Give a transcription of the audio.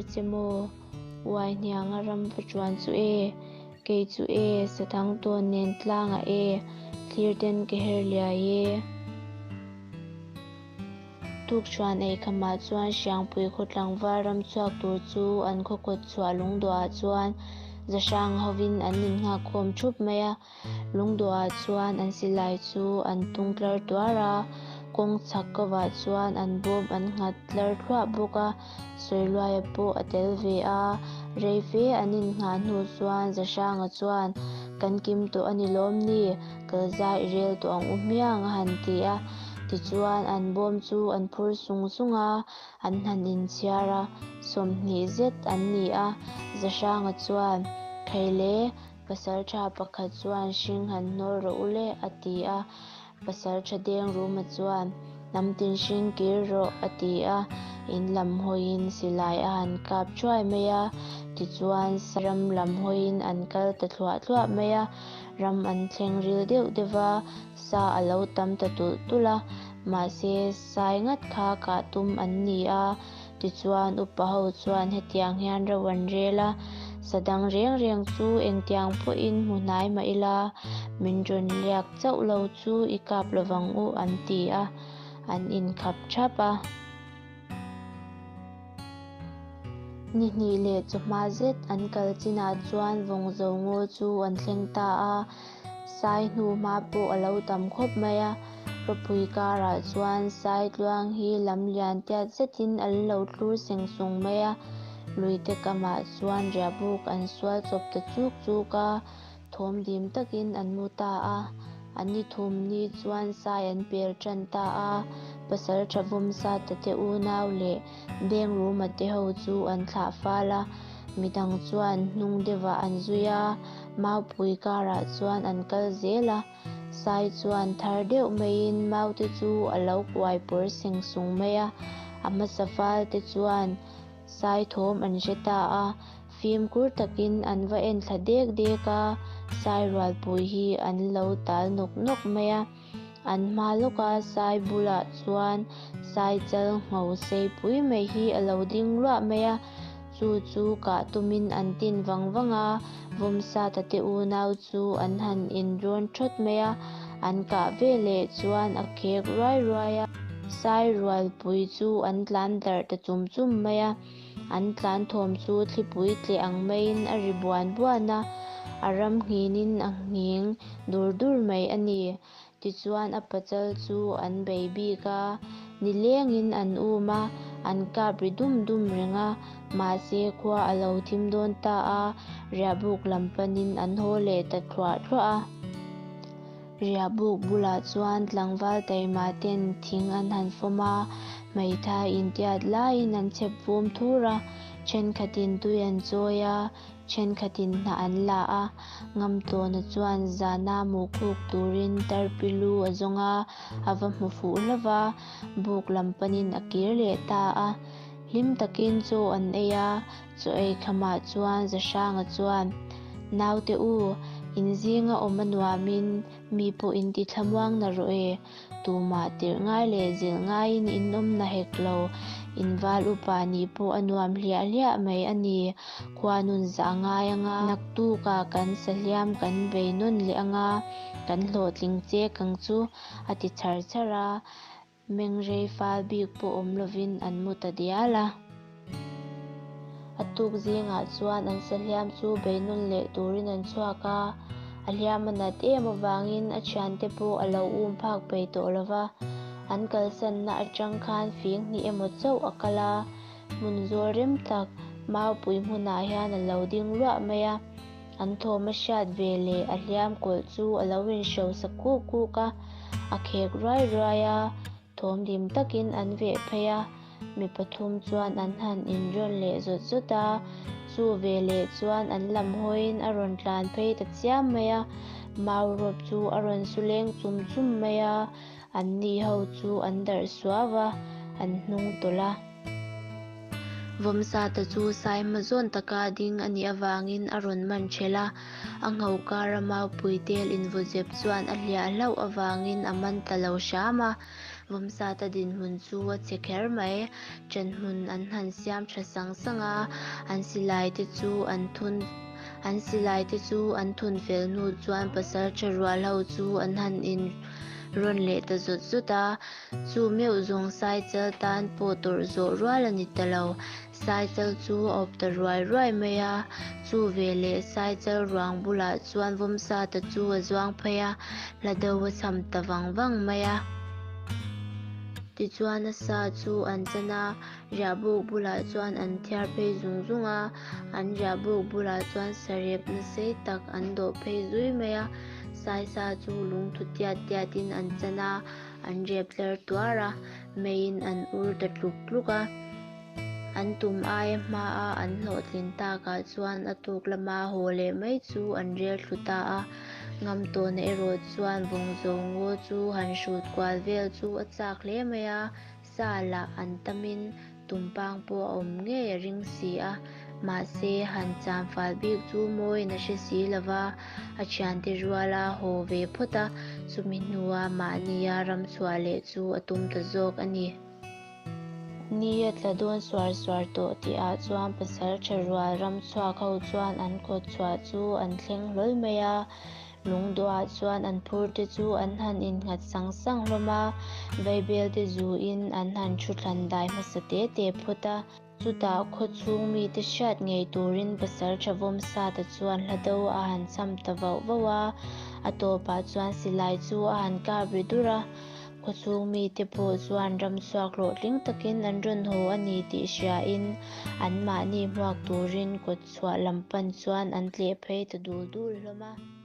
che maw? Uai hnianga ram va chuan chu e, kei chu e, sathang tawn nen tlangah e, thlir ten ka her liai e. Tukṭhuan ei khamah chuan Hriangpui khaw tlangval ram chhuak tur chu an khaw kawt chhuah lungdawhah chuan Zahrang hovin an innghak khawm ṭhup mai a. Lungdawhah chuan an silai chu an tung tlar tuar a, kawng chhak kovah chuan an bawm an nghat tlar thluah bawk a, Sawiluaia pawh a tel ve a. Rei fe an innghah hnu chuan Zahranga chuan, Kan kim tawh a ni lawm ni? Kal zai i rel tawh ang u hmiang a han ti a. Tichuan an bawm chu an phur sung sung a, an han inchhiar a, 20 zet an ni a. Zahranga chuan, Khaile, pasaltha pakhat chuan hring han hnawl rawh u le, a ti a. Pasaltha Dengruma chuan, Hnam tin hring kir rawh, a ti a. In lam hawiin silai a han kap thuai mai a. Tichuan ram lam hawiin an kal ta thluah thluah mai a. Ram an thleng ril deuh deuh va, sa a lo tam ta tulh tulh a, mahse sai ngat kha kah tum an ni a. Tichuan upa ho chuan hetiang hian ro an rel a, sa dang reng reng chu engtiang pawhin hmu hnai mah ila, min rawn liak chauh lo chu i kap lovang u an ti a, an inkhap thap a. Ni hnih leh chawhma zet an kal chinah chuan Vawngzo ngaw chu an thleng ta a, sai hnu hma pawh a lo tam khawp mai a. Ropui karah chuan sai tluang hi lam lian tiat zetin an lo thlur seng sung mai a, luite kamah chuan riahbuk an sual chawp ta chuk chuk a. Thawm dim takin an mu ta a, an ni thum ni chuan sai an pel tan ta a, Pasaltha Vawmsata te unau leh Dengruma te ho chu an thlah fal a, midang chuan hnung deuhah an zui a, Maupui karah chuan an kal zel a, sai chuan thar deuh maiin maute chu a lo kuai pawr seng sung mai a, a hmasa fal te chuan Sai thawm an hre ta a, fimkhur takin an va en thla dek dek a, sai rualpui hi an lo tal nawk nawk mai a. An hma lawka sai bulah chuan sai chal ngho sei pui mai hi a lo ding luah mai a, chu chu kah tumin an tin vang vang a, Vawmsata te unau chu an han inrawn thawt mai a, an kah veleh chuan a khek ruai ruai a. Sai rualpui chu an tlan darh ta chum chum mai a, an tlan thawm chu thlipui tleh ang maiin a ri buan buan a, a ram nghinin a nghing dur dur mai a ni. Tichuan a pachal chu an bei bik a, nilengin an um a, an kap ri dum dum reng a, mahse khua a lo thim dawn ta a, riahbuk lam panin an haw leh ta thluah thluah a. Riahbuk bulah chuan tlangval taima ten thing an han fawm a, hmeithai intiat laiin an chhep vum thur a, thenkhatin tui an chawi a, thenkhatin hnah an la a, Ngamtawna chuan zana mukhuk turin tarpi lu a zawng a, a va hmu fuh hlauh va, buk lam panin a kir leh ta a. Hlim takin chaw an ei a, Chaw ei khamah chuan Zahranga chuan, Naute u, in zinga awm a nuamin mi pawh in ti thlamuang na rawh e, tumah tirh ngai leh zilh ngaiin in awm na hek lo, in val upa nih pawh a nuam hliah hliah mai a ni, khua nun zah ngai anga, naktukah kan sahliam kan bei nawn leh anga, kan hlawhtling chek ang chu, a ti chhar chhar a. Mengrei fal bik pawh awm lovin an mu ta dial a. A tuk zingah chuan an sahliam chu beinawn leh turin an chhuak a, a hliam a nat em avangin a thiante pawh a lo um phak peih tawh lo va. An kalsanna atang khan fing hnih emaw chauh a kal a, hmun zawl rem tak maupui hmunah hian a lo ding luah mai a. An thawm a hriat ve leh a hliam kawlh chu a lo inhrosa kuk kuk a, a khek ruai ruai a, thawm dim takin an veh phei a, mi pathum chuan an han inrawn leh zawt zawt a, chu veleh chuan an lam hawiin a rawn tlan phei ta chiam mai a, mau rawp chu a rawn su leng chum chum mai a, anni ho chu an darh suau a, an hnung tawlh a. Vawmsata chu sai hma zawn taka ding a nih avangin a rawn man ṭhelh a, a ngho kara maupui tel invawzep chuan a hliah hlauh avangin a man ta lo hram a. Vawmsata dinhmun chu a chhe kher mai. Ṭanhmun an han siam ṭha sang sang a, an silai te chu an thun an silai te chu an thun fel hnu chuan pasalṭha rual ho chu an han in rawn leh ta zawt zawt a. Chu meuh zawng Saichal tan pawh tawrh zawh rual a ni ta lo. Saichal chu a awp ta ruai ruai mai a, chu veleh Saichal ruang bulah chuan Vawmsata chu a zuang phei a, hla deuh a cham ta vang vang mai a. Tichuan a sa chu an chan a, riahbuk bulah chuan an thiar phei zung zung a, an riahbuk bulah chuan sarep nasei tak an dawh phei zui mai a, Saisa chu lungthu tiat tiatin an chan a, an rep tler tuar a, meiin an ur ta tluk tluk a. An tum aia hmaa an hlawhtlin takah chuan a tuk lama haw leh mai chu an rel thlu ta a. Ngamtawna erawh chuan Vawngzo ngaw chu han hrut kual vel chu a chak hle mai a, sa lah an tamin tumpang pawh a awm ngei a ring si a. Mahse, han cham fal bik chu mawiin a hre si lo va, a thiante ruala haw ve phawt a, chumi hnua mahnia ramchhuah leh chu a tum ta zawk a ni. Ni a tla dawn suar suar tawh tihah chuan pasal tha rual ram chhuak ho chuan an kawt chhuah chu an thleng hlawl mai a, lungdawhah chuan an phur te chu an han innghat sang sang hlawm a, vaibel te zuin an han thu thlan dai hmasa te te phawt a. Chutah khaw chhung mite hriat ngei turin pasal tha vawm sata chuan hla do a han cham ta vauh vauh a, a tawpah chuan silai chu a han kap ri dur a. Khawchhung mite pawh chuan ramchhuak hlawhtling takin an rawn haw a ni tih hriain anmahni hmuak turin kawtchhuah lam pan chuan an tleh phei ta dul dul hlawm a.